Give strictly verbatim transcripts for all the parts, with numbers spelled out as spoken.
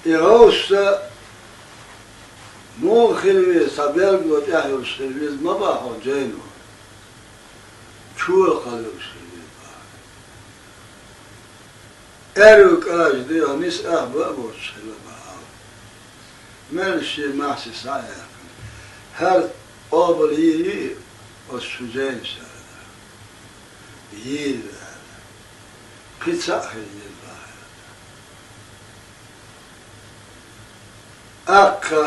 И гӀовса муха хила веза, цхьа белгало тӀехь йолуш хила веза ма боху хьо жайно. Чола хила йолуш хила веза боху. Аьрру кӀажа дегӀан ниса ах бан а боцуш хила боху. Мел шен маьхьсий схьа а яьккхина. ХӀара къобал йийр ю и оцу шун жайнашна аьлла. Йийр ю аьлла. Кхин цхьаъ хила еза боху аьлла. Аккха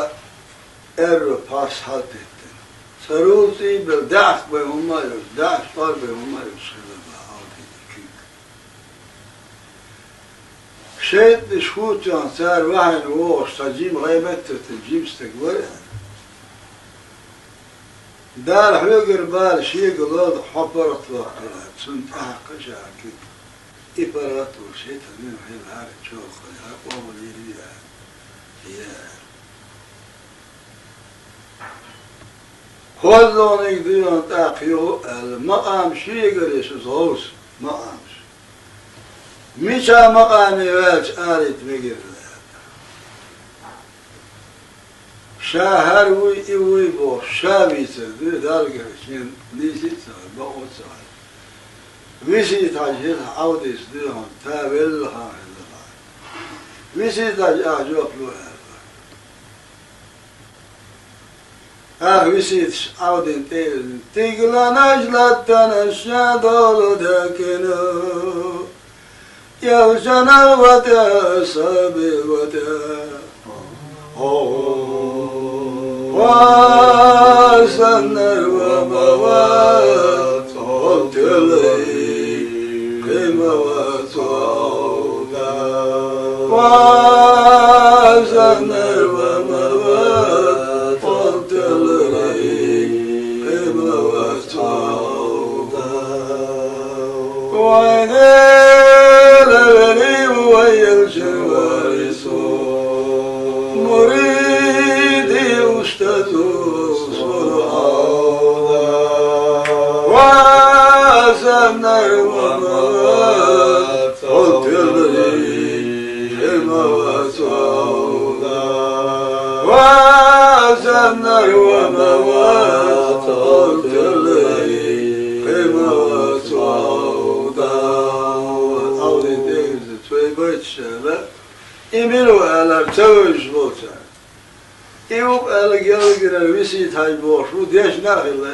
аьрру пхьарс хьалтеттина. Цкъа рулцӀий бен даьӀахк бен хӀума а йолуш, даьӀахк тӀор бен хӀума а йолуш хила боху хьалтеттина куьг. ШайтӀанаш хӀуттийна цара вахьийна вогӀуш цхьа жима гӀайбаттар тина жима стаг вара аьлла. Дала хьоьгара бала шега лолда, хьо паргӀат ваккхийла, цунна тӀехьаккха ша куьг. И паргӀат волуш хӀета муьлха хила хӀара чоххале, хӀара къобал йийр ю аьлла. Е. КхозлагӀниг дуьйна тӀаккха юха аьлла, макъам шегара ю шуьца гӀовса, макъамаш. Мича макъаме ваьлча арийта мегар ду аьлла. Ша хӀара вуй, и вуй бохуш, ша вийцар ду, Далла гара шен нийса а ца хилла, бакъо а ца хилла. Висита-Хьаьжа хӀета Ӏовдиса дуьйна, та велла хан хилла хан. Висита-Хьаьжа ахь жоп лур аьлла. Ахь виситаш Ӏовдина тӀе а вирзина, тигаланаш латтанаш ша долу декина. Ялсанал вата, саби вата. О, ва саннар ва ма ва, цо теллий, кхин ма ва цо Ӏовда. Ва саннар ва ма ва, цо теллий, кхин ма ва цо Ӏовда. Вай Дела вели, вай элчан варисо, муриди устазо сона Ӏовда. Ва саннар ва ма ва, цо теллий, кхин ма ва цо Ӏовда. Ва саннар ва ма ва, цо теллий, кхин ма ва цо Ӏовда. Ӏовдина тӀе а вирзина, цо и байташ аьлла, и мила ву аьлларг ца вевзаш волчара. И ву-кх аьлла гергара Висита-Хьаьжа бохуш ву, дешна а хилла.